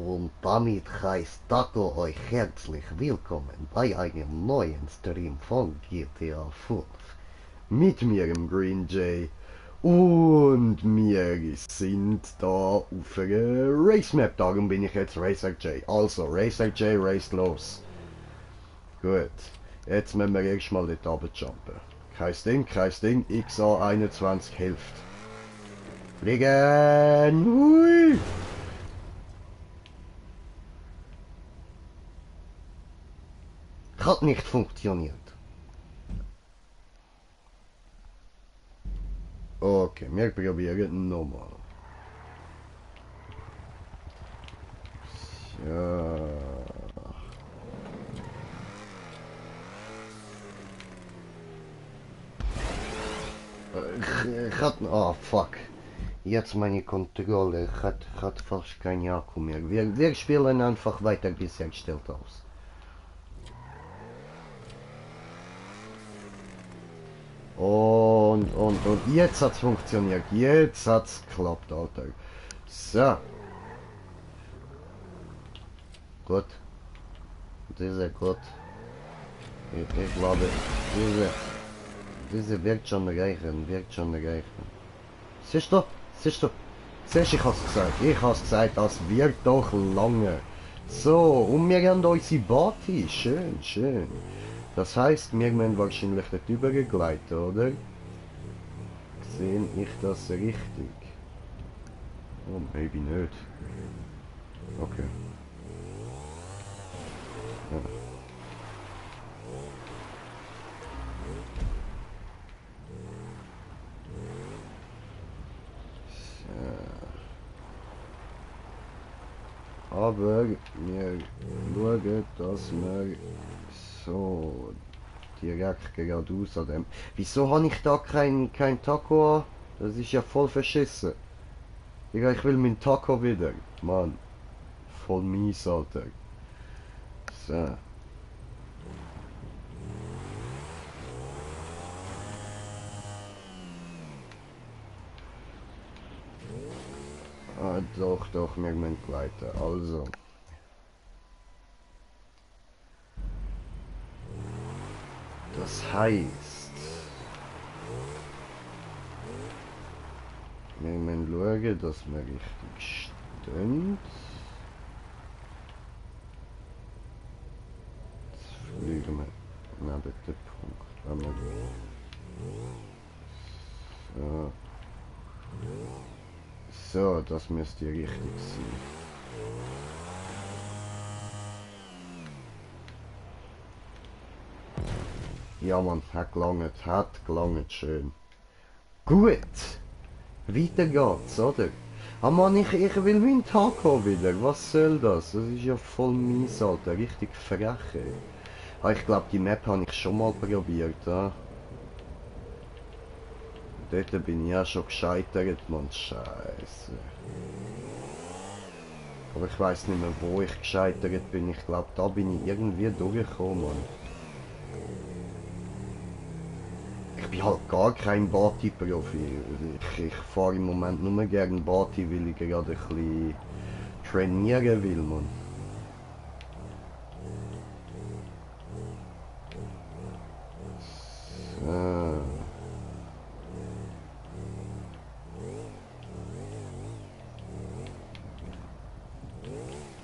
Und damit heißt Taco euch herzlich willkommen bei einem neuen Stream von GTA 5. Mit mir im Green Jay. Und wir sind da auf einer Race Map. Darum bin ich jetzt Racer J. Also, Racer J, race los. Gut. Jetzt müssen wir erstmal dort runterjumpen. Kein Ding. XA21 hilft. Fliegen! Hui! Hat nicht funktioniert. Okay, wir probieren nochmal. Ja. Oh fuck. Jetzt meine Kontrolle hat fast kein Akku mehr. Wir spielen einfach weiter bis hergestellt aus. Und jetzt hat's funktioniert. Jetzt hat's geklappt, Alter. So. Gut. Gut. Ich glaube, diese wird schon reichen. Siehst du? Siehst, ich hab's gesagt, das wird doch lange. So, und wir haben unsere Bati. Schön. Das heißt, wir müssen wahrscheinlich dort übergleiten, oder? Sehe ich das richtig? Oh, maybe nicht. Okay. Ja. Aber wir schauen, dass wir so direkt geradeaus an dem... Wieso habe ich da kein Taco an? Das ist ja voll verschissen. Digga, ich will meinen Taco wieder. Mann. Voll mies, Alter. So. Ah, doch, wir müssen weiter. Also. Das heißt, wir müssen schauen, dass wir richtig stehen. Jetzt fliegen wir neben den Punkt. Wenn wir so, das müsste richtig sein. Ja man, hat gelangt, schön. Gut, weiter geht's, oder? Ah Mann, ich will meinen Taco wieder, was soll das? Das ist ja voll mies, Alter, richtig frech, ey. Ah, ich glaube, die Map habe ich schon mal probiert, ja. Dort bin ich ja schon gescheitert, Mann, scheiße. Aber ich weiß nicht mehr, wo ich gescheitert bin. Ich glaube, da bin ich irgendwie durchgekommen, Mann. Ich bin halt gar kein Bati-Profi. Ich fahre im Moment nur gegen Bati, weil ich gerade ein bisschen trainieren will, Mann. So.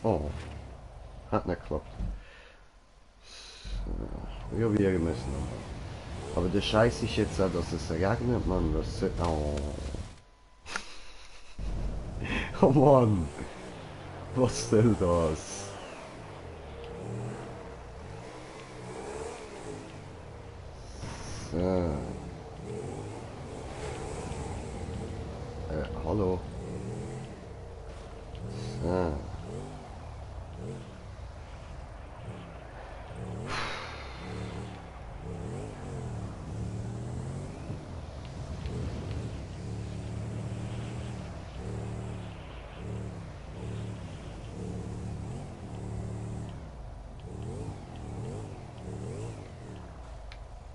Oh, hat nicht geklappt. So, probieren wir es noch. Aber der Scheiß ist jetzt auch, dass es regnet, Mann. Das soll... Oh. Oh Mann. Was soll das? So. Hallo. So.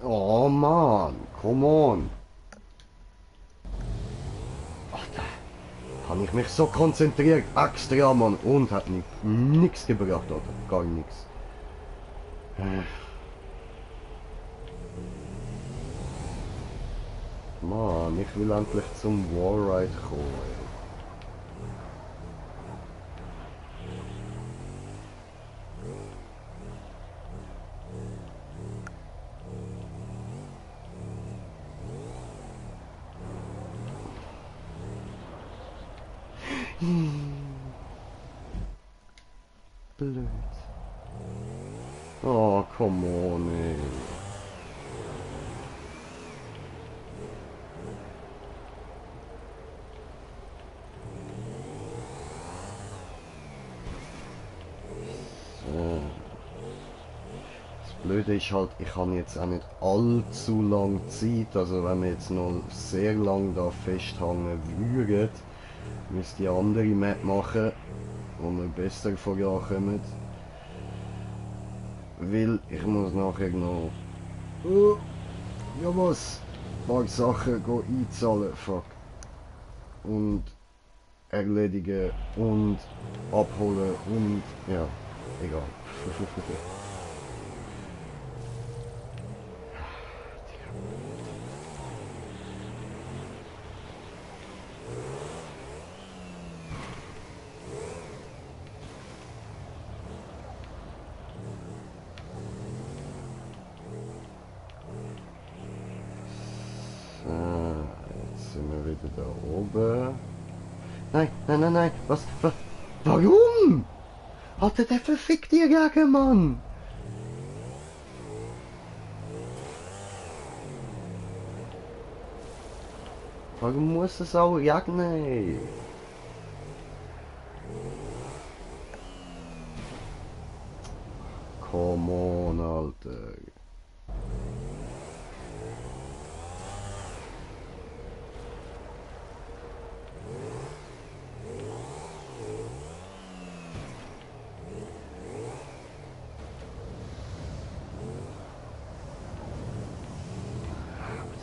Oh man, come on. habe ich mich so konzentriert, extra, Mann, und hat nichts gebracht, oder? Gar nichts. Mann, ich will endlich zum Wallride kommen. Blöd. Oh, come on, ey. So. Das Blöde ist halt, ich habe jetzt auch nicht allzu lang Zeit, also wenn wir jetzt noch sehr lang da festhängen würden, müsste ich eine andere Map machen, wo wir besser vorankommen. Weil ich muss nachher noch... Oh, ja was? Ein paar Sachen einzahlen, fuck. Und erledigen und abholen und... ja, egal. Jetzt sind wir wieder da oben. Nein, nein, nein, nein. Was? Warum? Hatte der verfickte Jacke, Mann? Warum muss es auch regnen? Come on, Alter.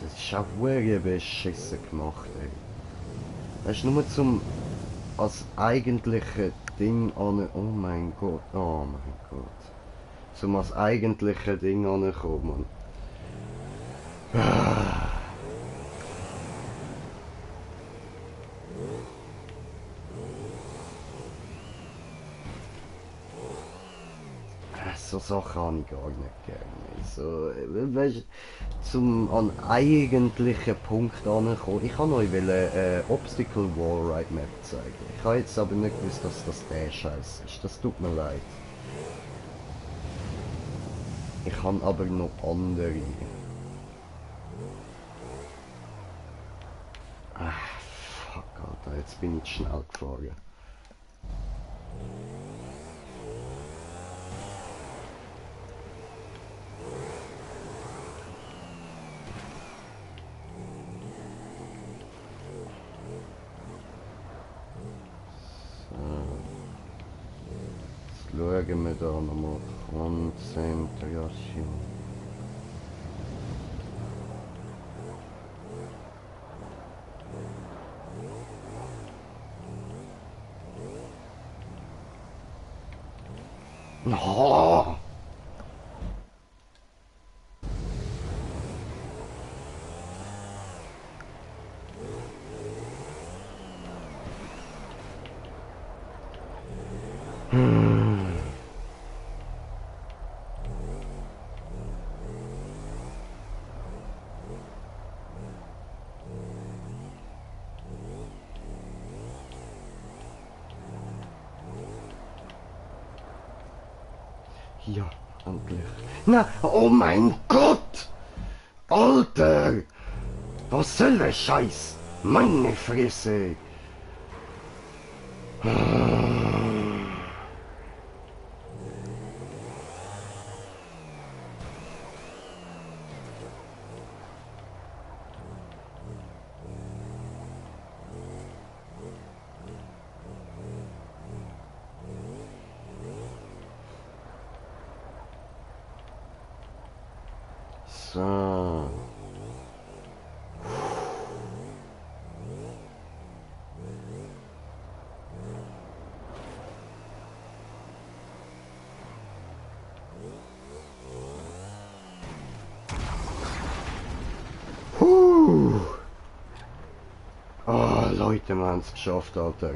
Das ist auch wirklich beschissen gemacht, ey. Das ist nur zum als eigentliche Ding an... Oh mein Gott, oh mein Gott. Zum als eigentliche Ding ankommen. So Sachen habe ich gar nicht gerne. So, weißt, zum an eigentlichen Punkt ankommen. Ich kann euch Obstacle Wallride Map zeigen. Ich habe jetzt aber nicht gewusst, dass das der Scheiß ist. Das tut mir leid. Ich habe aber noch andere. Fuck, Alter, jetzt bin ich schnell gefahren. Schauen wir da nochmal Konzentration. Oh! Ja, endlich. Na, oh mein Gott! Alter! Was soll der Scheiß? Meine Fresse! So. Leute, wir haben es geschafft, Alter.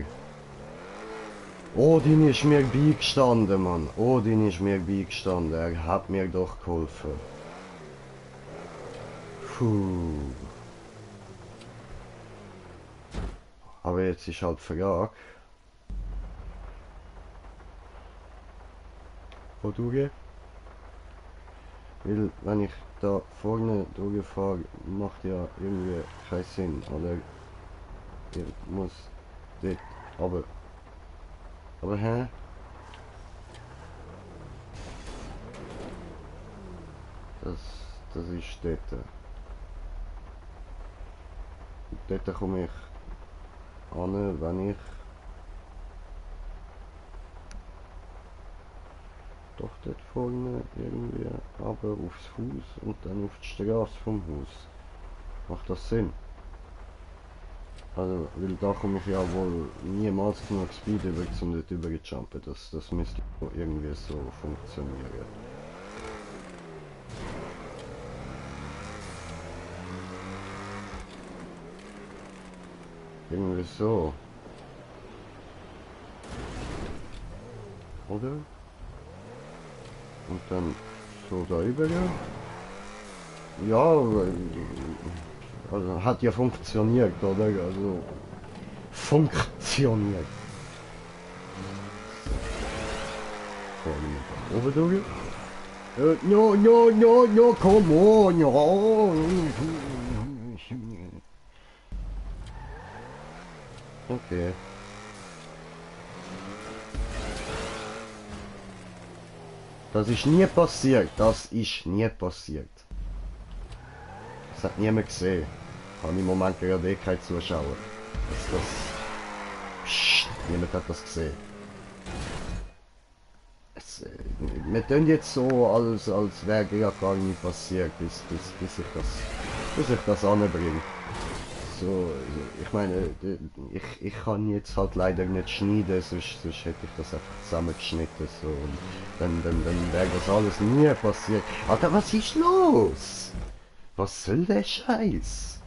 Odin ist mir beigestanden, Mann. Odin ist mir beigestanden. Er hat mir doch geholfen. Puh. Aber jetzt ist halt die Frage, wo du gehst. Weil, wenn ich da vorne durchfahre, macht ja irgendwie keinen Sinn, oder? Ich muss dort, aber hä? Das ist dort. Dort komme ich an, wenn ich doch dort vorne irgendwie aber aufs Haus und dann auf die Straße vom Haus. Macht das Sinn? Also, weil da komme ich ja wohl niemals genug Speed über, um dort über zu jumpen. Das müsste irgendwie so funktionieren. Irgendwie so. Oder? Und dann so da über. Ja, also hat ja funktioniert, oder? Also funktioniert. So, oben durch. No, no, no, no, come on, no. Okay. Das ist nie passiert. Das ist nie passiert. Das hat niemand gesehen. Ich habe im Moment gerade eh keine Zuschauer. Psst, niemand hat das gesehen. Wir tun jetzt so, als wäre ja gar nie passiert, bis ich das anbringe. So, ich meine, ich kann jetzt halt leider nicht schneiden, sonst hätte ich das einfach zusammengeschnitten, so, und dann wäre das alles nie passiert. Alter, was ist los? Was soll der Scheiß?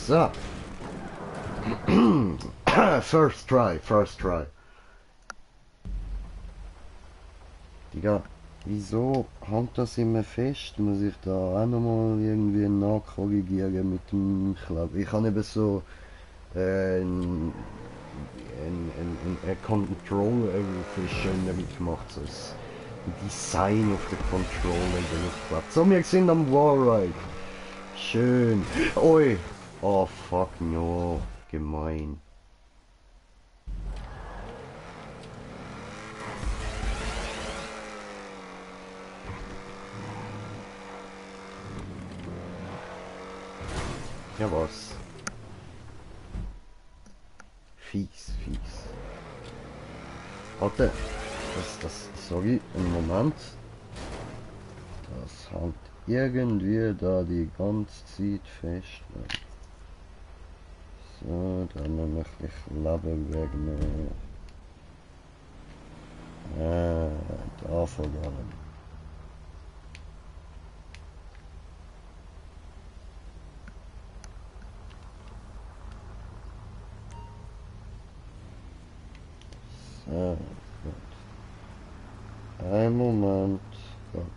So. First try. Digga, wieso hängt das immer fest? Muss ich da auch nochmal irgendwie nachkorrigieren mit dem Klapp? Ich habe eben so ein Controller für schöner gemacht, so ein Design auf der Controller draufgeklappt. So, wir sind am Warride. Schön. Oi. Oh fuck no. Gemein. Ja was? Fies. Warte. Sorry, einen Moment. Das hängt irgendwie da die ganze Zeit fest. So, dann noch ein bisschen Leben wegnehmen. Da vergangen. So, gut. Ein Moment.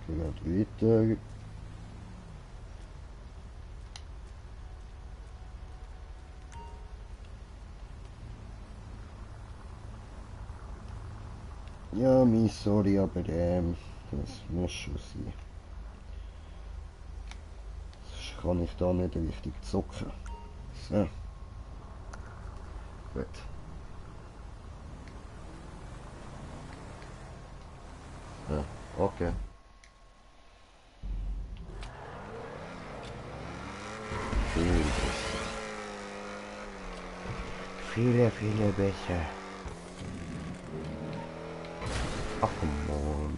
Geht weiter. Ja, sorry, aber das muss schon sein. Sonst kann ich da nicht richtig zocken. So. Gut. Ja, okay. Viel besser. Oh, come on.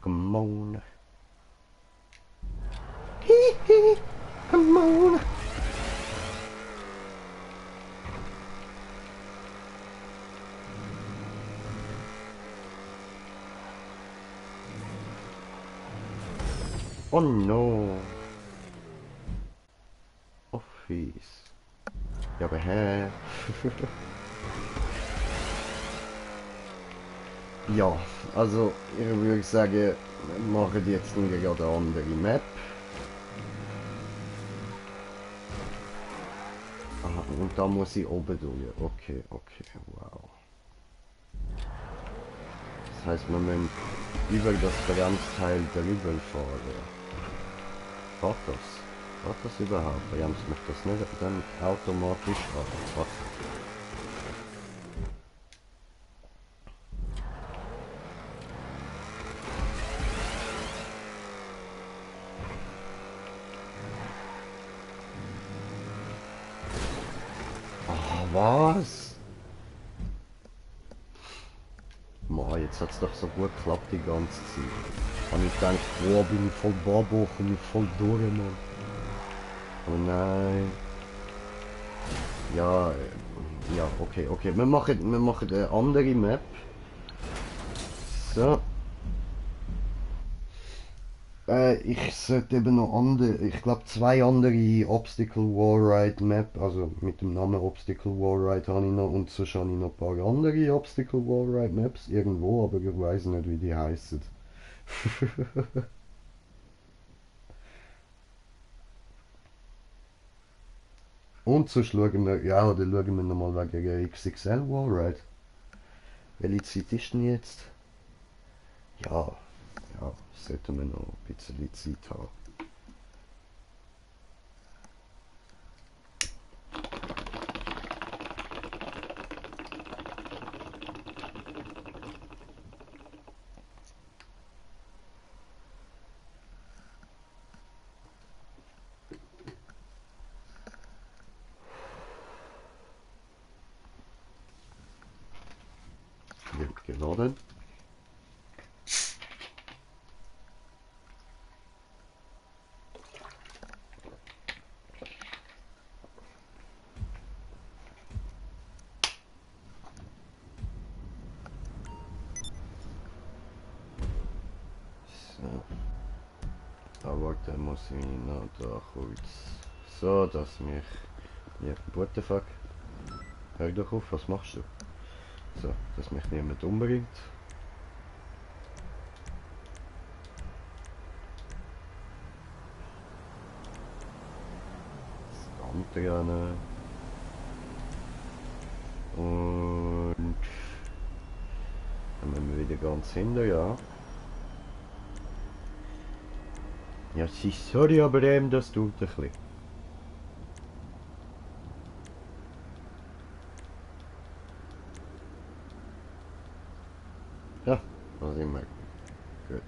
Come on. Oh no. Oh fies. Ja, aber hä? Ja, also ich würde sagen, wir machen jetzt gerade eine andere Map. Aha, und da muss ich oben durch. Okay, okay, wow. Das heißt, wir müssen über das Bremsteil drüber fahren. Fährt das? Fährt das überhaupt? Bremst mich das nicht dann automatisch ab? Was? Ah, was? Mann, jetzt hat's doch so gut geklappt die ganze Zeit. Und ich gedacht, boah, bin ich voll Babo, komm ich voll durch, Mann. Oh nein. Ja, ja, okay, okay. Wir machen eine andere Map. So. Ich sollte eben noch andere, ich glaube zwei andere Obstacle Wallride Map, also mit dem Namen Obstacle Wallride habe ich noch und sonst habe ich noch ein paar andere Obstacle Wallride Maps irgendwo, aber ich weiß nicht, wie die heißen. Und sonst schauen wir, ja, oder schauen wir nochmal wegen der XXL Wallride. Welche Zeit ist denn jetzt? Ja, ja, sollten wir noch ein bisschen Zeit haben. Wird geladen. So. Aber dann muss ich noch da kurz so, dass mich... Ja, what the fuck? Hör doch auf, was machst du? So, dass mich niemand umbringt. Das andere an. Und... Dann müssen wir wieder ganz hinten, ja. Ja, sorry, aber das tut ein bisschen. Ja, da sind wir. Gut.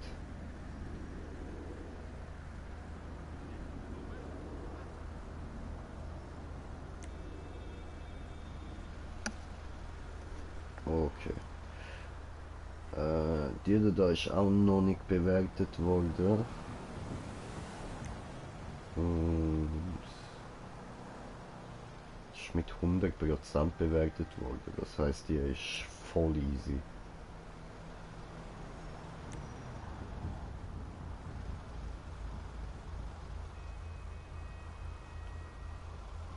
Okay. Die da ist auch noch nicht bewertet worden. Und ist mit 100% bewertet worden. Das heißt, die ist voll easy.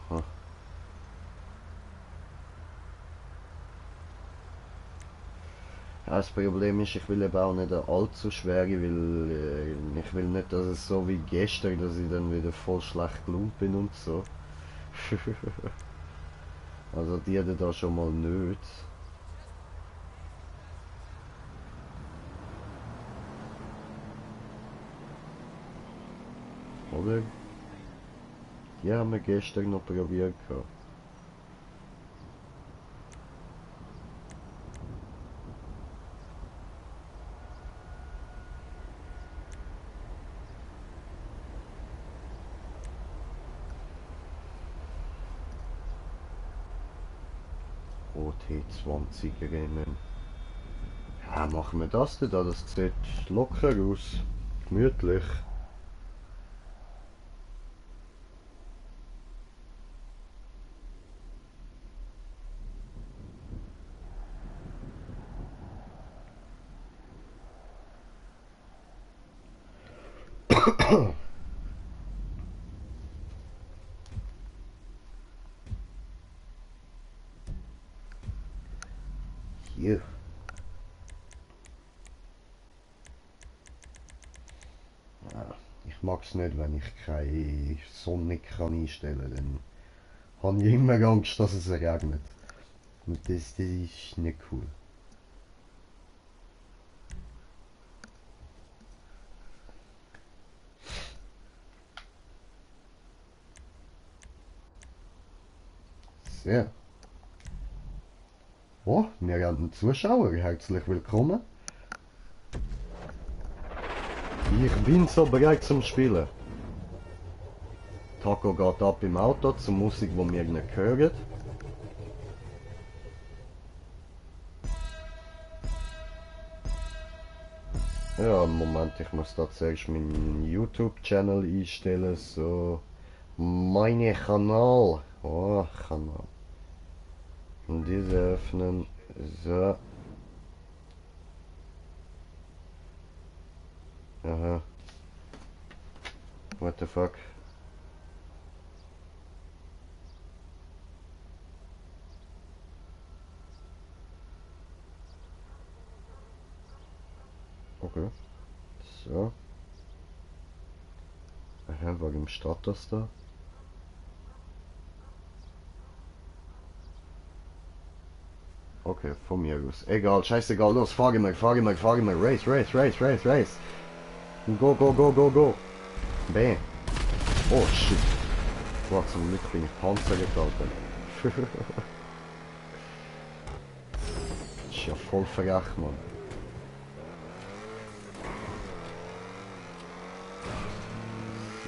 Ha. Ja, das Problem ist, ich will eben auch nicht eine allzu schwere, weil ich will nicht, dass es so wie gestern, dass ich dann wieder voll schlecht gelaunt bin und so. Also die da schon mal nicht. Oder? Die haben wir gestern noch probiert gehabt. OT20 Rennen. Ja, machen wir das denn da? Das sieht locker aus. Gemütlich. Hier. Ja, ich mag es nicht, wenn ich keine Sonne kann einstellen kann. Dann habe ich immer Angst, dass es regnet. Und das ist nicht cool. Sehr. Oh, wir haben einen Zuschauer. Herzlich willkommen. Ich bin so bereit zum Spielen. Taco geht ab im Auto zur Musik, die wir nicht hören. Ja, Moment, ich muss da zuerst meinen YouTube-Channel einstellen. So, meine Kanal. Oh, Kanal. Und diese öffnen. So. Aha. What the fuck? Okay. So. Aha, warum steht das da? Okay, von mir aus. Egal, scheißegal, los, fahr mal, race, race, race, race, race. Go, go, go, go, go. Bam. Oh shit. Boah, zum Glück bin ich Panzer getragen. Ist ja voll verrecht, Mann.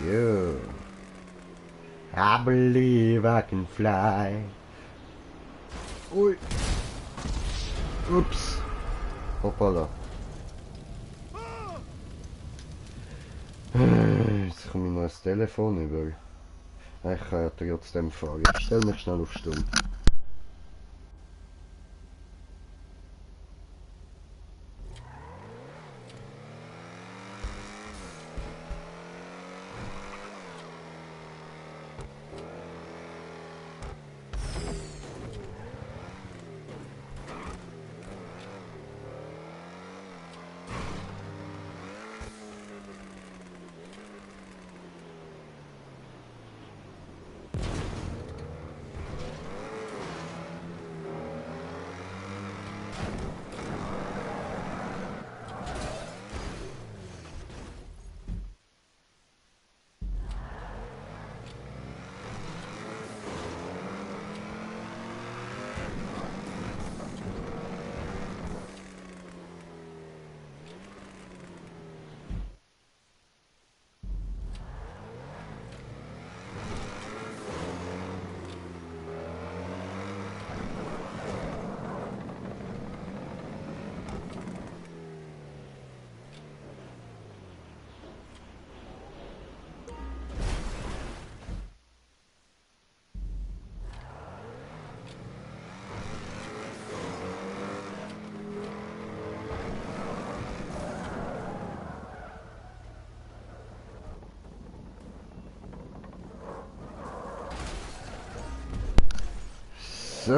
So. I believe I can fly. Ui. Ups. Hoppala. Jetzt komme ich noch das Telefon über. Ich kann ja trotzdem fahren. Ich stell mich schnell auf Stumm. So.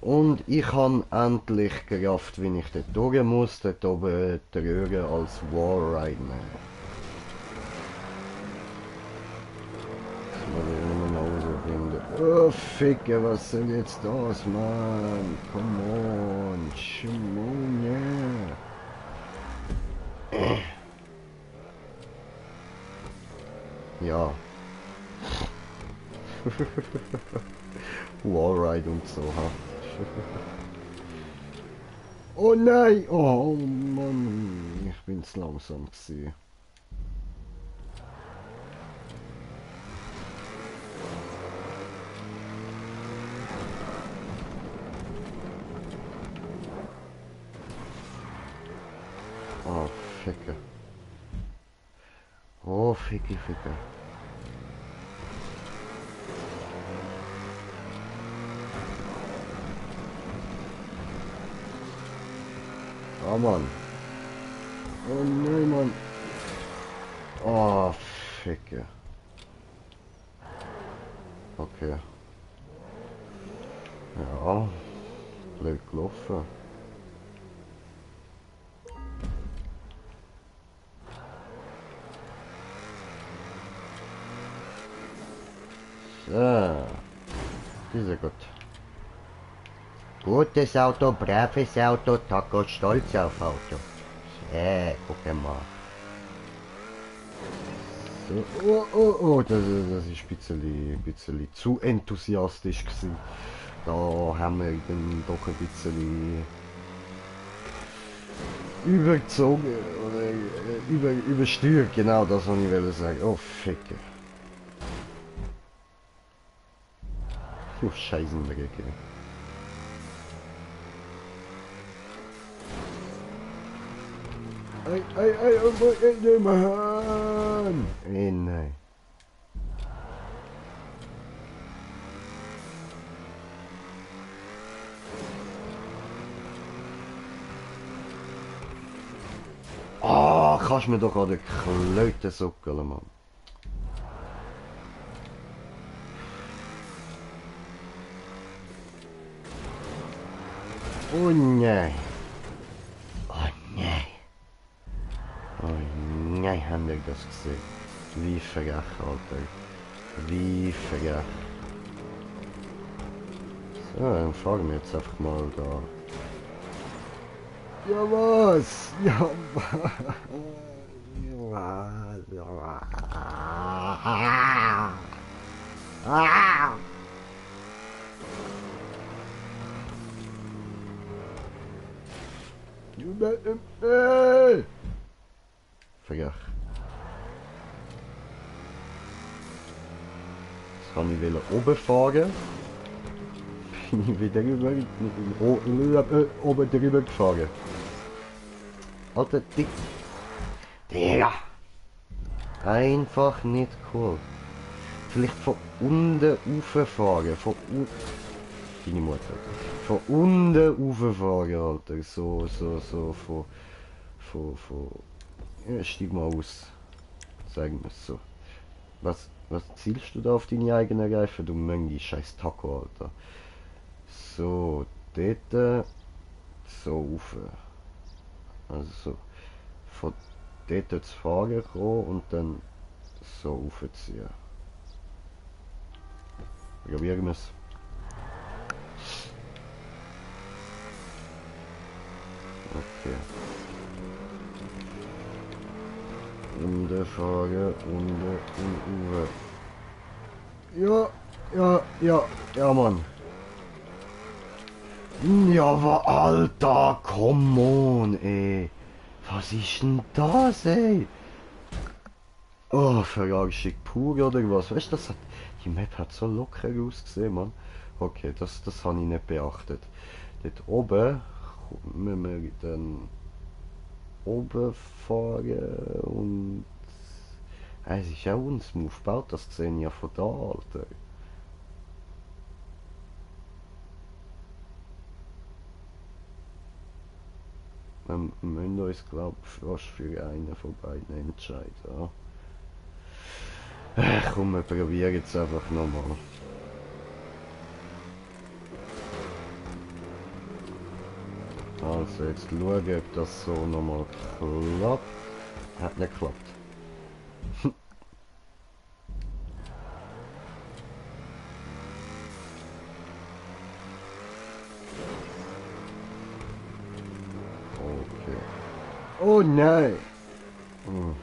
Und ich habe endlich gerafft, wie ich dort durch muss. Dort oben die Röhre als Wallride nehmen. Das muss ich nur noch rausfinden. Oh, Ficke, was soll jetzt das, Mann? Come on, Schimone. Ja. Wallride und so, ha. Oh nein! Oh Mann, ich bin's langsam gewesen. Oh, Ficke. Oh, Ficke, Ficke. Oh Mann. Oh nein, Mann. Oh, Ficke. Okay. Ja, blöd gelaufen. So, sehr gut. Gutes Auto, braves Auto, Taco stolz auf Auto. Guck mal. So, oh, das ist ein bisschen zu enthusiastisch gewesen. Da haben wir dann doch ein bisschen überzogen oder übersteuert, genau das, was ich wollte sagen. Oh, Ficke. Du Scheißendrecke. Ei, Mann! Ey, nein. Ah, kannst du mir doch an den Klöten suckeln, Mann. Oh nein. Oh nein. Oh nein, haben wir das gesehen. Wie frech, Alter. Wie frech. So, dann fragen wir jetzt einfach mal da. Ja was? Ja was? Ja was? Ah! Vergech. Jetzt kann ich wieder oben fahren. Bin ich wieder oben drüber gefahren. Alter, dick. Ja. Einfach nicht cool. Vielleicht von unten rauffahren. Von unten. Deine Mutter. Von unten rauffahren, Alter. So, von. Ja, steig mal aus. Sagen wir es so. Was zielst du da auf deine eigenen Reifen, du Möngi, scheiß Taco, Alter? So, dort. So rauf. Also so. Von dort zu fahren kommen und dann so raufziehen. Probieren wir es. Okay. Unten fahren, unten und rauf. Ja, Mann. Ja, aber Alter, come on, ey. Was ist denn das, ey? Oh, Verarschung pur oder was? Weißt du, die Map hat so locker ausgesehen, Mann. Okay, das habe ich nicht beachtet. Dort oben müssen wir dann oben fahren und... Es ist auch unsmooth gebaut, das sehe ich ja von da, Alter. Wir müssen uns, glaube ich, fast für einen von beiden entscheiden. Ja? Komm, wir probieren jetzt einfach nochmal. Also jetzt schauen, ob das so nochmal klappt. Hat nicht geklappt. Okay. Oh nein! Hm.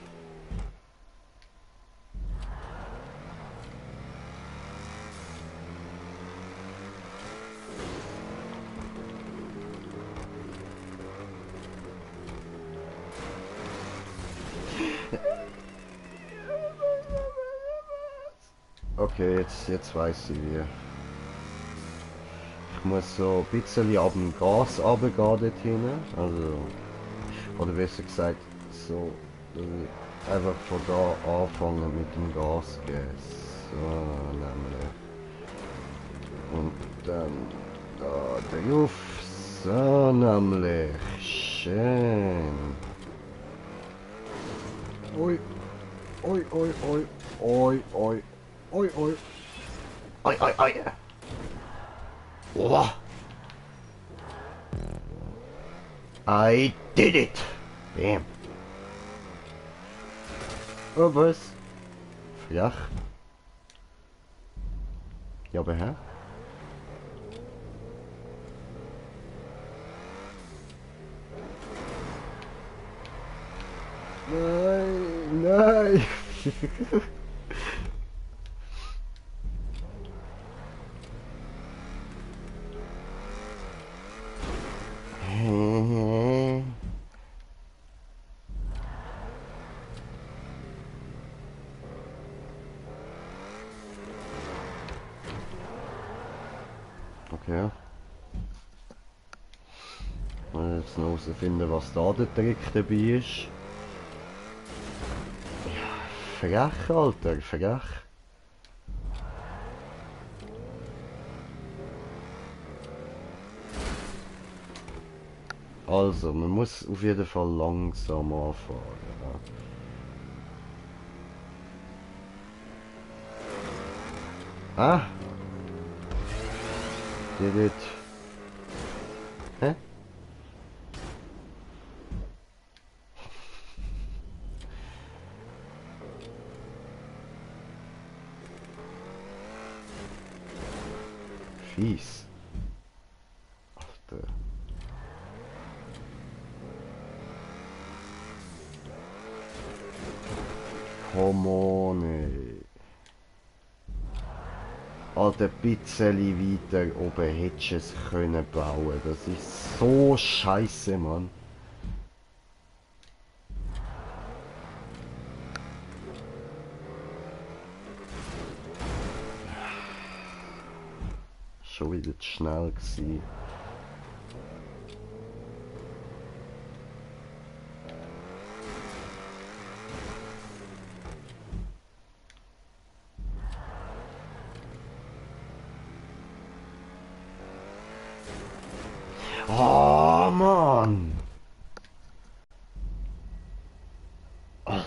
Okay, jetzt weiß ich wie. Ich muss so ein bisschen ab dem Gas runtergehen dort hinten. Also, oder besser gesagt, so einfach von da anfangen mit dem Gas geben. So, nämlich. Und dann da drauf. So, nämlich. Schön. Ui. Oi, oi, oi. Oi, oi. Oi, oi. Oi, oi, oi. Oh. I did it. Bam. Oh, was? Flach. Ja, aber hä? Nein, nein. Okay. Mal jetzt noch herausfinden, was da der Trick dabei ist. Frech, Alter, frech. Also, man muss auf jeden Fall langsam anfahren. Ja. Ah! Did it. Hä? Fies. Alter. Come on, ey. Alter, ein bisschen weiter oben hättest du es können bauen. Das ist so scheiße, Mann. Schon wieder zu schnell gewesen. Oh, Mann! Alter.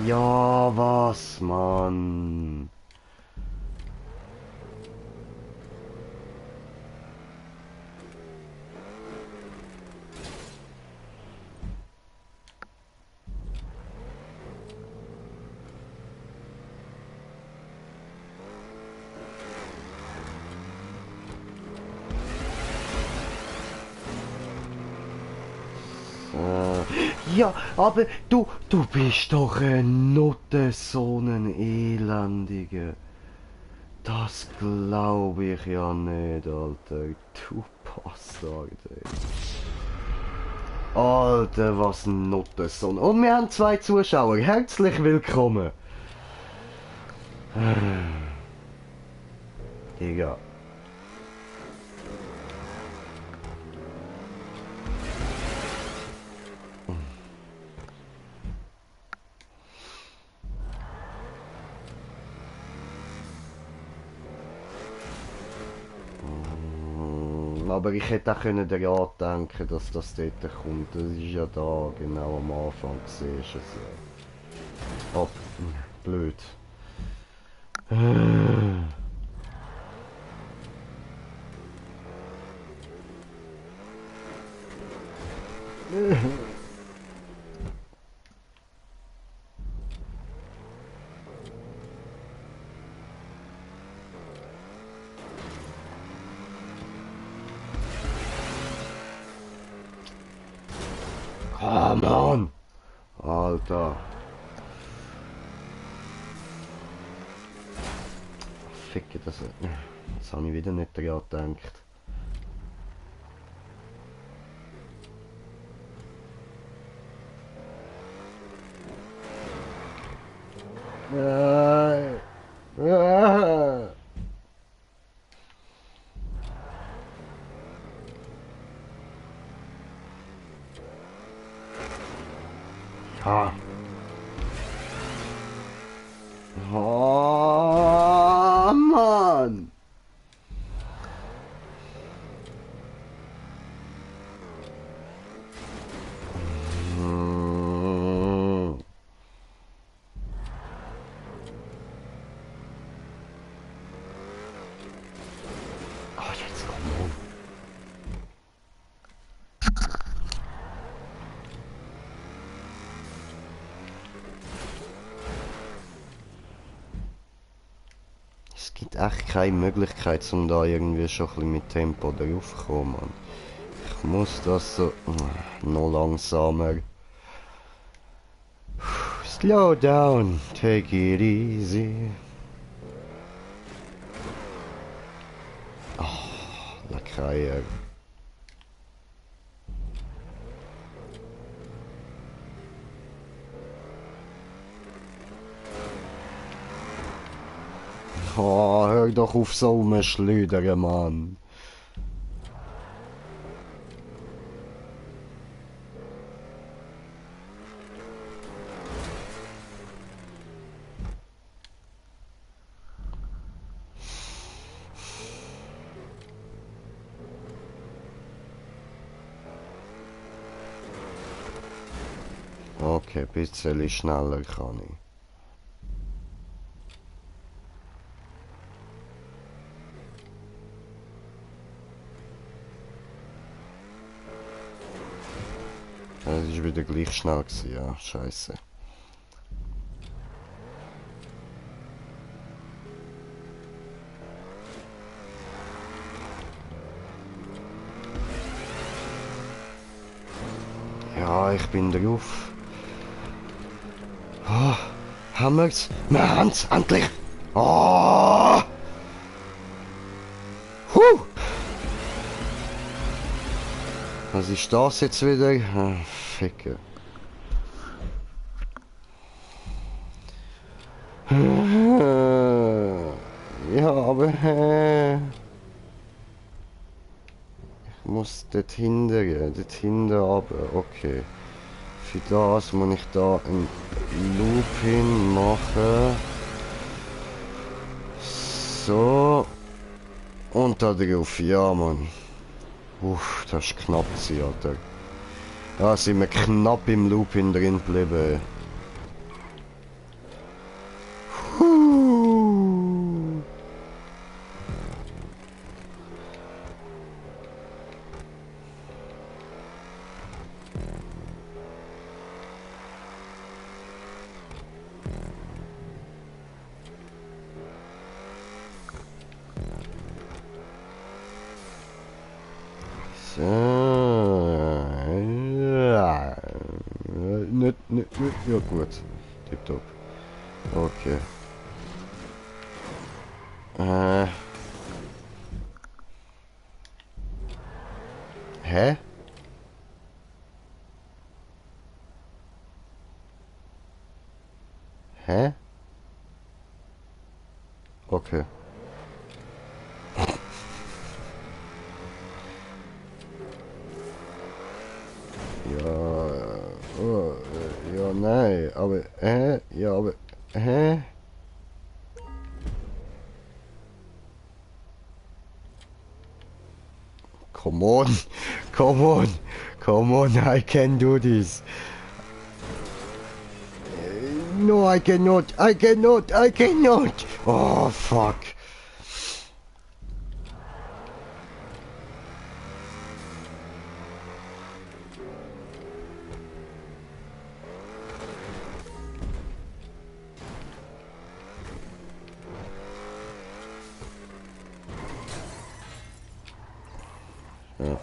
Ja, was, Mann? Ja, aber du bist doch ein Nutte, so ein Elendiger. Das glaube ich ja nicht, Alter. Du Bastard, ey. Alter, was ein Nuttensohn. Und wir haben 2 Zuschauer. Herzlich willkommen. Digga. Aber ich hätte auch können daran denken, dass das dort kommt. Das ist ja da, genau am Anfang siehst du es ja. Oh, blöd. Come on! Alter. Ficke, das habe ich wieder nicht daran gedacht. Ha. Oh, Mann! Oh, jetzt komm on. Es gibt echt keine Möglichkeit, um da irgendwie schon ein bisschen mit Tempo drauf zu kommen, Mann. Ich muss das so... noch langsamer. Slow down, take it easy. Oh, lecker Eier. Oh, hör doch auf so rumschlüdern, Mann. Okay, ein bisschen schneller kann ich. Das ist wieder gleich schnell gewesen, ja, scheiße. Ja, ich bin drauf. Oh, haben wir's? Wir haben's, endlich! Oh! Huh! Was ist das jetzt wieder? Ah, Ficke. Ja, aber... ich muss dort hinten runter, okay. Für das muss ich da einen Loop hin machen. So. Und da drauf, ja Mann. Uff, das ist knapp gewesen, Alter. Da sind wir knapp im Loop hin drin geblieben. Huh. So. Nicht, ja gut. Tipptopp. Okay. Hä? Hä? Okay. Ja, oh, ja, nein, aber, ja, aber, hä? Come on, come on, come on, I can do this. No, I cannot, I cannot, I cannot. Oh, fuck. Ja.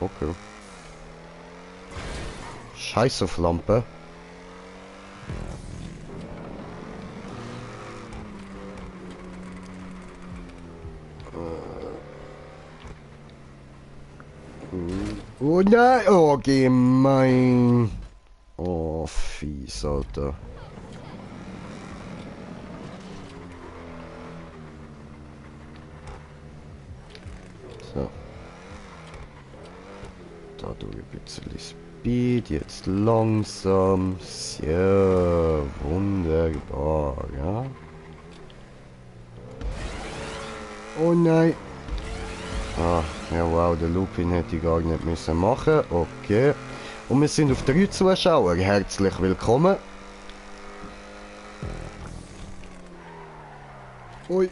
Okay. Scheiß auf Lampe. Oh nein, oh gemein. Oh fies, Alter. So. Da durch ein bisschen Speed, jetzt langsam. Sehr wunderbar, ja. Oh nein. Ah, ja wow, der Lupin hätte ich gar nicht müssen machen. Okay. Und wir sind auf 3 Zuschauer. Herzlich willkommen. Ui.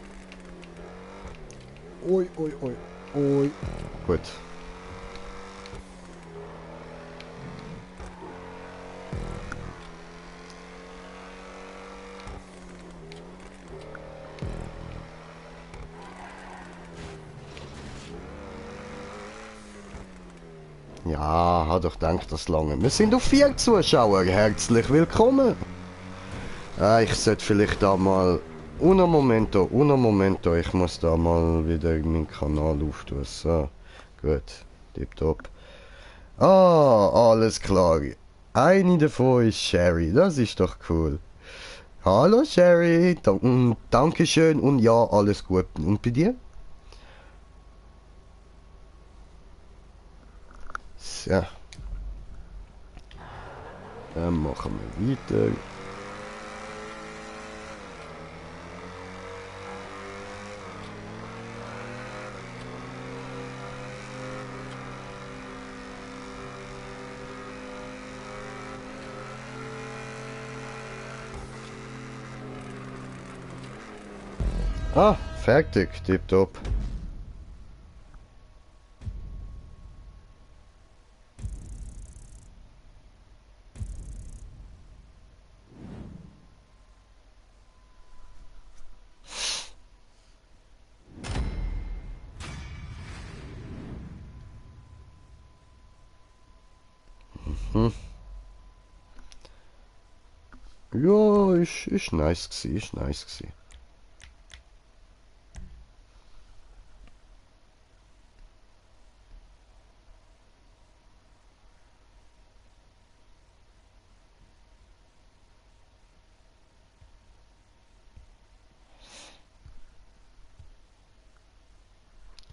Ui, ui, ui. Ui. Gut. Ja, hat doch gedacht, das lange. Wir sind auf 4 Zuschauer. Herzlich willkommen. Ich sollte vielleicht da mal... Uno momento. Ich muss da mal wieder meinen Kanal auftun. So, gut. Tipptopp. Ah, alles klar. Eine davon ist Sherry. Das ist doch cool. Hallo Sherry. Dankeschön und ja, alles gut. Und bei dir? So. Dann machen wir weiter. Ah, fertig, tipptopp. Hm. Ja, ist nice gsi, ist nice gsi.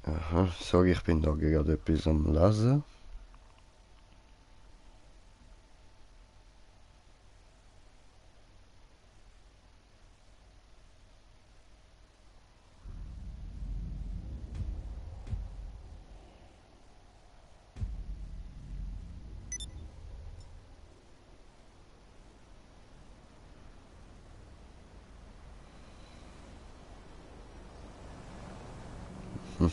Aha, sorry, ich bin da gerade etwas am Lesen. Hm.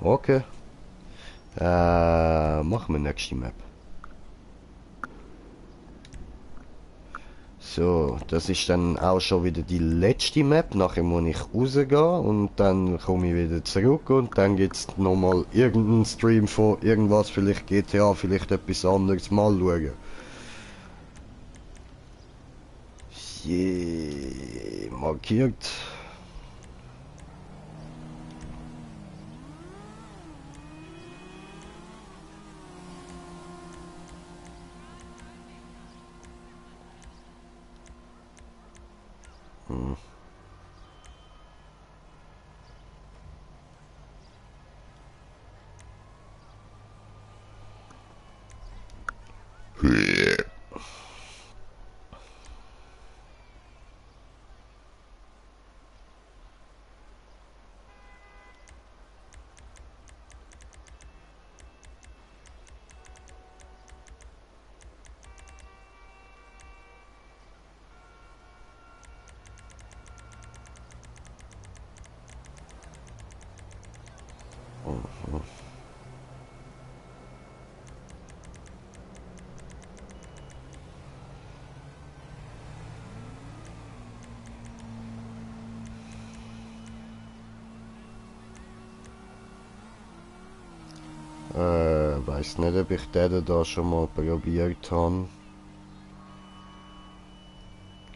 Okay. Machen wir nächste Map. So, das ist dann auch schon wieder die letzte Map. Nachher muss ich rausgehen und dann komme ich wieder zurück und dann gibt es nochmal irgendeinen Stream von irgendwas, vielleicht GTA, vielleicht etwas anderes. Mal schauen. Je, markiert. Hm. Weiß nicht, ob ich den da schon mal probiert habe.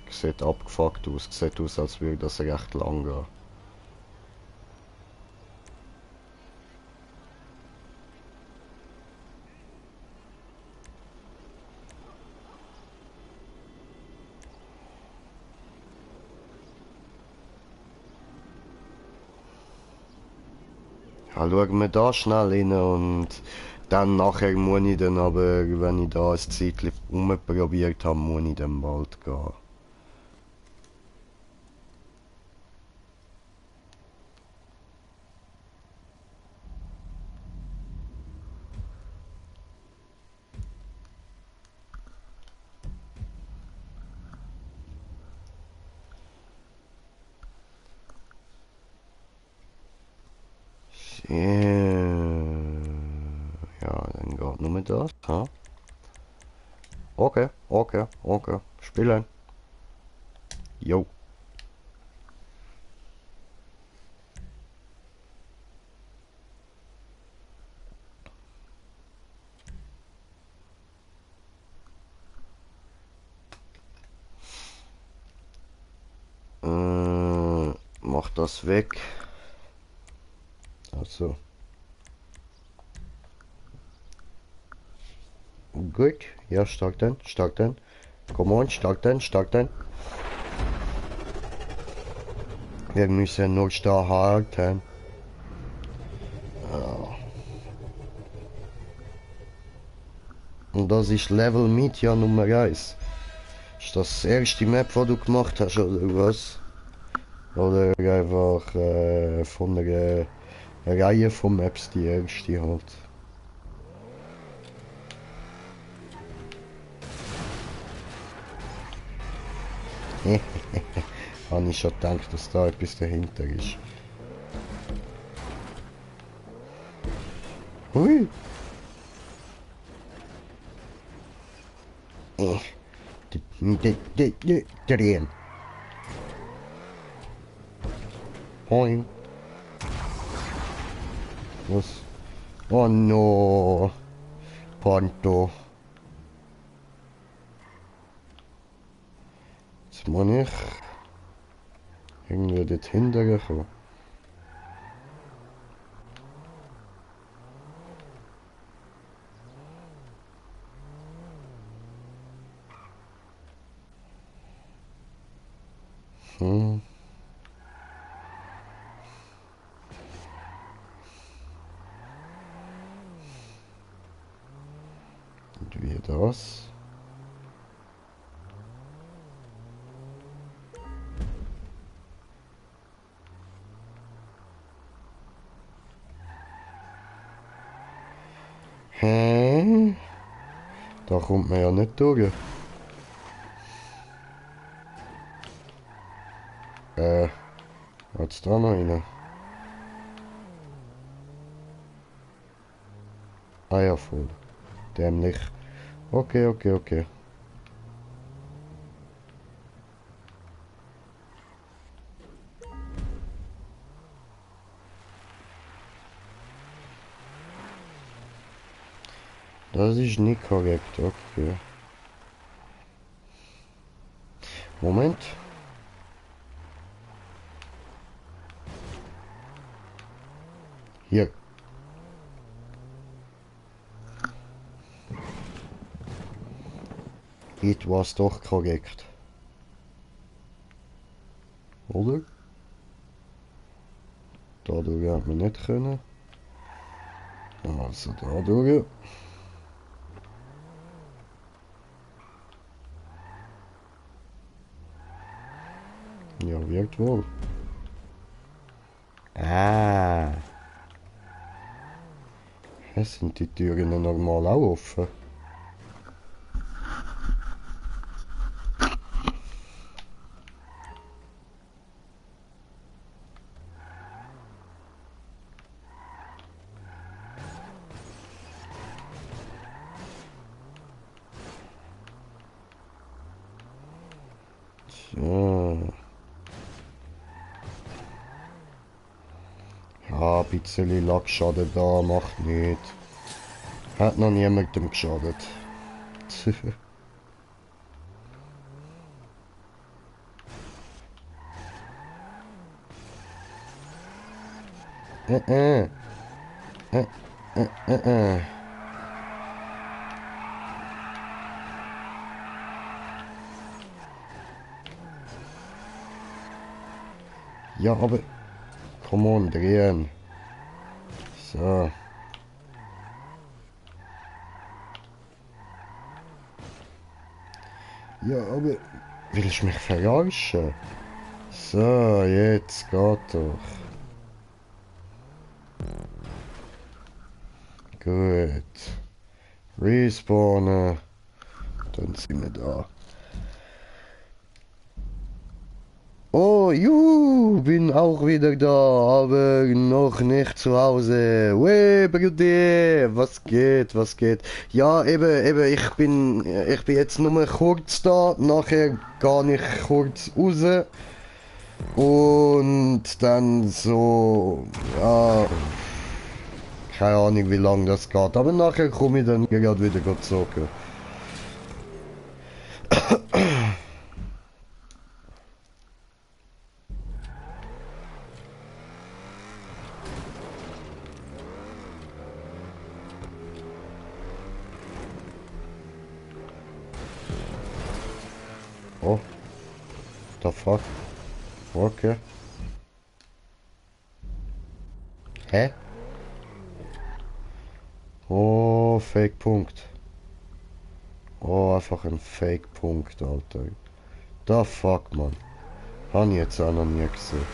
Sieht abgefuckt aus. Sieht aus, als würde das recht lang gehen. Ja, schauen wir da schnell rein und Dann nachher muss ich dann aber, wenn ich da ein Zeitchen rumprobiert habe, muss ich dann bald gehen. Ja, dann geht nur das. Ha? Okay, okay, okay. Spielen. Jo. Mach das weg. Also. Gut. Ja, stark dann, stark dann. Come on, stark dann, stark dann. Wir müssen nur da halten. Und das ist Level Media Nummer 1. Ist das erste Map, was du gemacht hast, oder was? Oder einfach von einer Reihe von Maps die erste halt. Habe ich schon gedacht, dass da etwas dahinter ist. Hui! Drehen. Moin. Was? Oh no. Ponto. Jetzt muss ich irgendwie dort hinterher kommen. Hm. Und wie das? Hä? Da kommt man ja nicht durch. Hat's da noch eine? Ah ja, voll. Dämlich. Okay, okay, okay. Das ist nicht korrekt, okay. Moment. Hier. Jetzt war es doch korrekt. Oder? Dadurch wird man nicht können. Also dadurch. Ja, wirkt wohl. Ah. Es sind die Türen normal auch offen. So. Ja, ein bisschen Lackschaden da, macht nicht. Hat noch niemandem geschadet. äh, äh, äh. Ja, aber... Come on, drehen. So. Ja, aber... Willst du mich verarschen? So, jetzt geht doch. Gut. Respawnen. Dann sind wir da. Oh, juhu, bin auch wieder da, aber noch nicht zu Hause. Wey, Brudi, was geht, was geht? Ja, eben, ich bin jetzt nur kurz da, nachher gehe ich kurz raus und dann so, ja, keine Ahnung wie lange das geht, aber nachher komme ich dann gerade wieder zocken. Oh, the fuck? Okay. Hä? Oh, Fake-Punkt. Oh, einfach ein Fake-Punkt, Alter. Da fuck, man. Hab ich jetzt auch noch nie gesehen.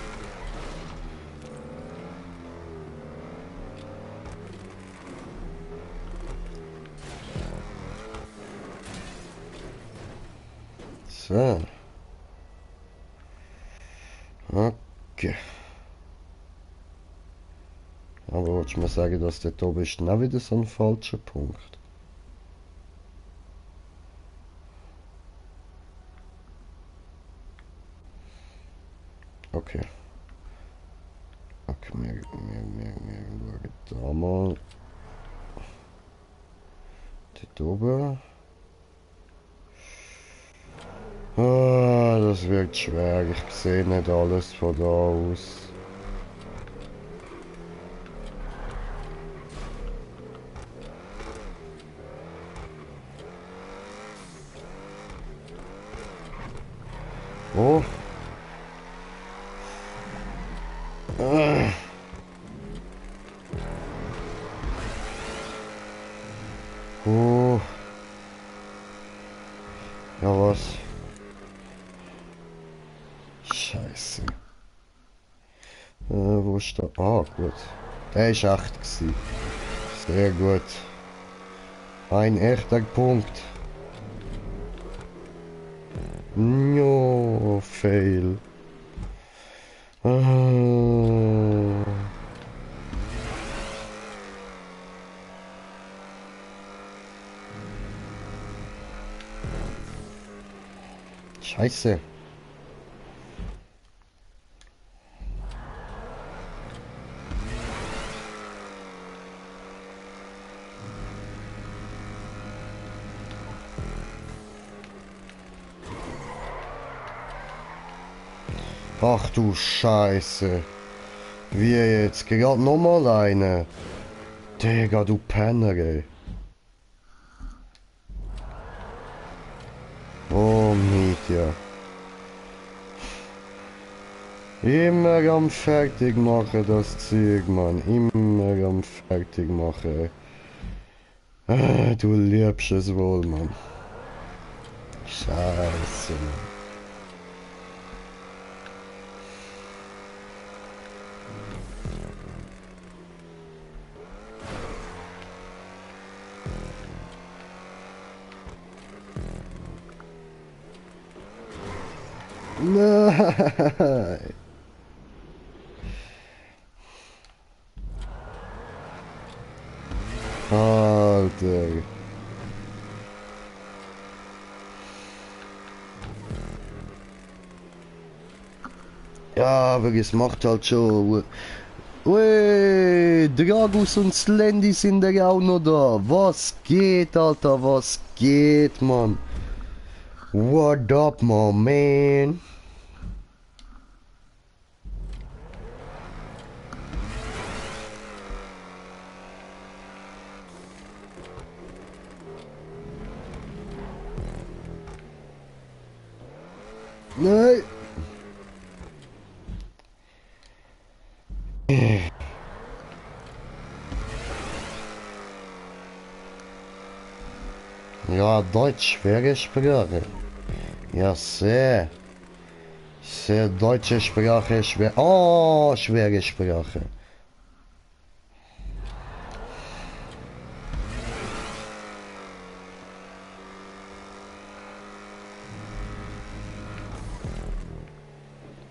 So. Okay. Aber wolltest du mir sagen, dass der oben ist auch wieder so ein falscher Punkt? Okay. Okay, wir schauen da mal. Dort oben. Ah, das wird schwer. Ich sehe nicht alles von da aus. Oh. Ah. Oh. Ja, was? Scheiße. Wo ist der? Ah, gut. Der ist echt gewesen. Sehr gut. Ein echter Punkt. No, fail. Ah. Scheiße. Ach du Scheiße. Wie jetzt? Gerade nochmal eine. Digga, du Penner, ey. Oh, Media. Immer am fertig machen das Zeug, Mann. Immer am fertig machen. Du liebst es wohl, Mann. Scheiße, Mann. Nein. Alter. Ja, aber es macht halt schon. Ui, Dragus und Slendy sind ja auch noch da. Was geht, Alter? Was geht, Mann? What up, my man? Nein. Ja, Deutsch, schwere Sprache. Ja, sehr. Sehr deutsche Sprache, schwer. Oh, schwere Sprache.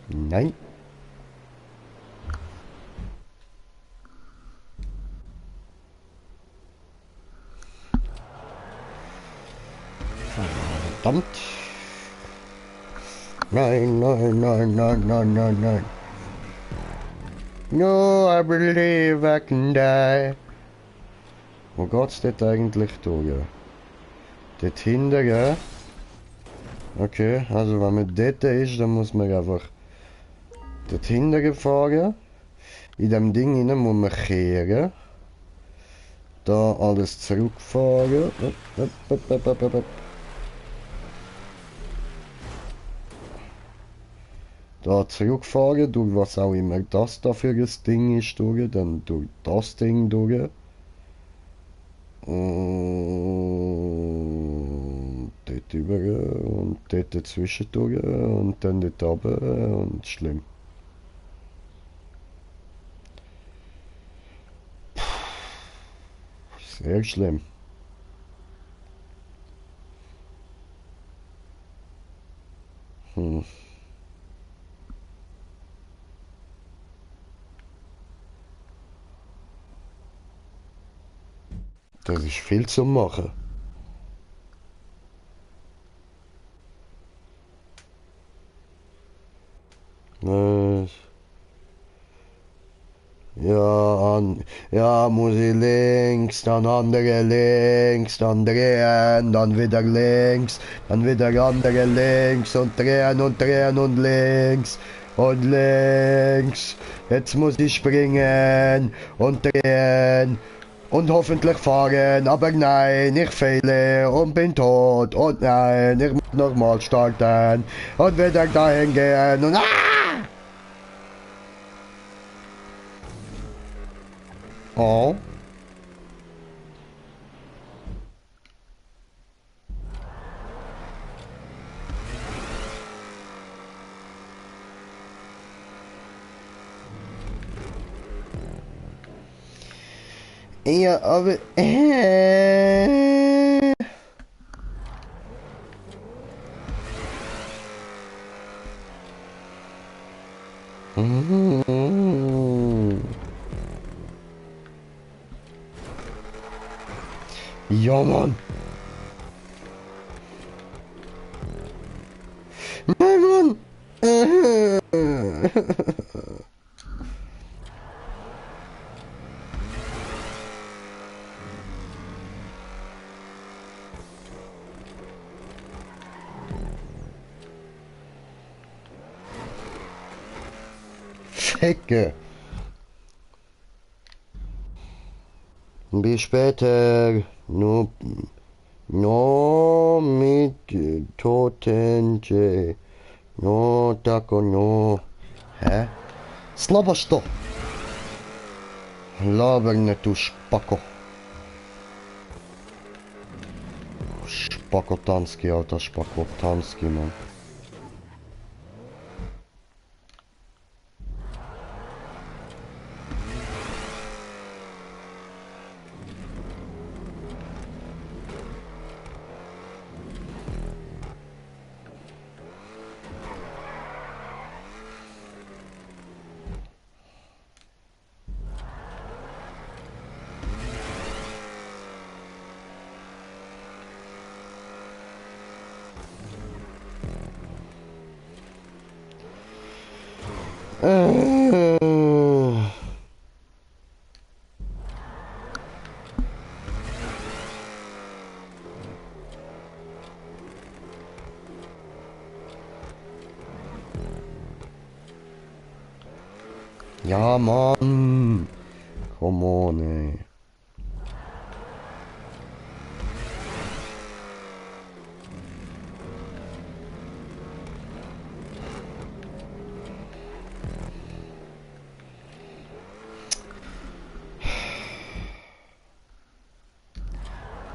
Nein. Verdammt. Nein, nein, nein, nein, nein, nein, nein. No, I believe I can die. Wo geht's dort eigentlich durch? Dort hinten, gell? Okay, also wenn man dort ist, dann muss man einfach dort hinten fahren. In dem Ding hinein muss man kehren. Da alles zurückfahren. Da zurückfahren, durch was auch immer das da für ein Ding ist, durch, dann durch das Ding durch. Und dort über und dort dazwischen durch und dann dort runter und schlimm. Sehr schlimm. Hm. Das ist viel zu machen. Äh, ja, muss ich links, dann andere links, dann drehen, dann wieder links, dann wieder andere links und drehen und links und links. Jetzt muss ich springen und drehen und hoffentlich fahren, aber nein, ich fehle und bin tot und nein, ich muss nochmal starten und wieder dahin gehen und oh. Ja, aber. Ja, Mann. Nein, Mann. Fecke. Bis später. No, no mit Toten J. No, Taco, no. Hä? Was laberst du? Laber nicht, du Spacko. Spakotanski, Alter, Spakotanski, Mann. Ja, Mann. Come on, ey.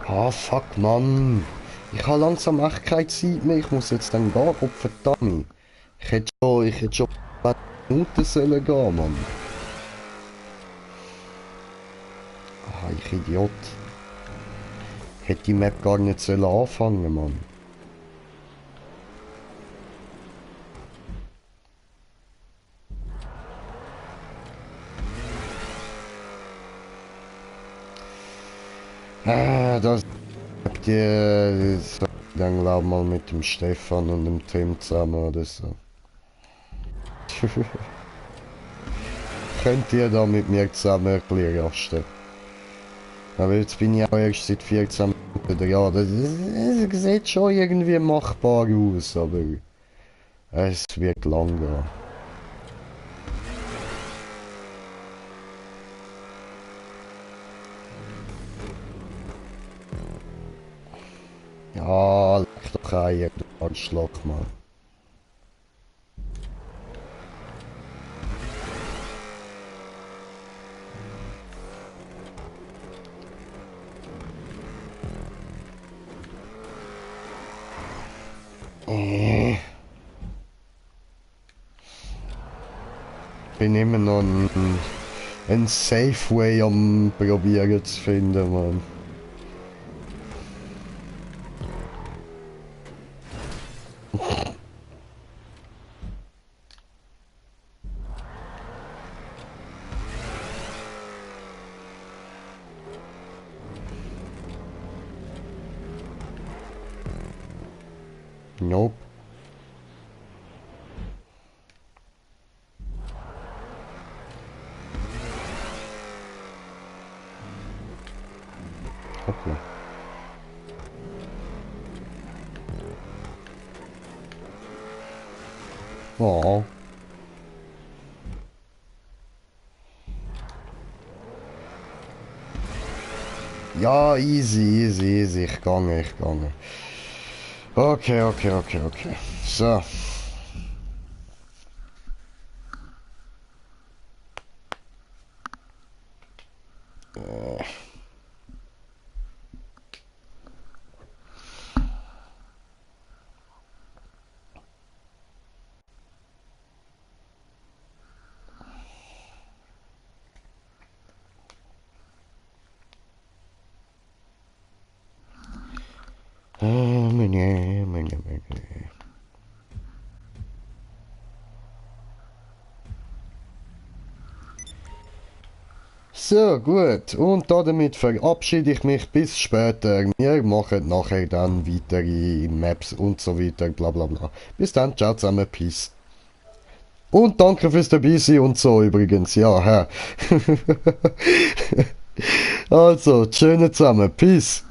Ah, fuck, Mann. Ich habe langsam echt keine Zeit mehr. Ich muss jetzt dann gehen. Oh, verdammt. Ich hätte schon ein paar Minuten sollen gehen, Mann. Ah, ich Idiot. Hätte die Map gar nicht sollen anfangen, Mann. Das dann glaub mal mit dem Stefan und dem Tim zusammen oder so. Könnt ihr da mit mir zusammen ein bisschen rasten? Aber jetzt bin ich auch erst seit 14 Minuten da. Das sieht schon irgendwie machbar aus, aber es wird lang gehen. Ja, leck doch ein, du Arschloch, Mann. Bin immer noch ein Safe Way am probieren zu finden, Mann. Nope. Hoppla. Oh. Ja, easy, easy, easy. Ich gange, ich gange. Okay, okay, okay, okay. So. So, gut. Und damit verabschiede ich mich bis später. Wir machen nachher dann weitere Maps und so weiter, bla bla bla. Bis dann, ciao zusammen, peace. Und danke fürs dabei sein und so übrigens, ja, hä. Also, schöne zusammen, peace.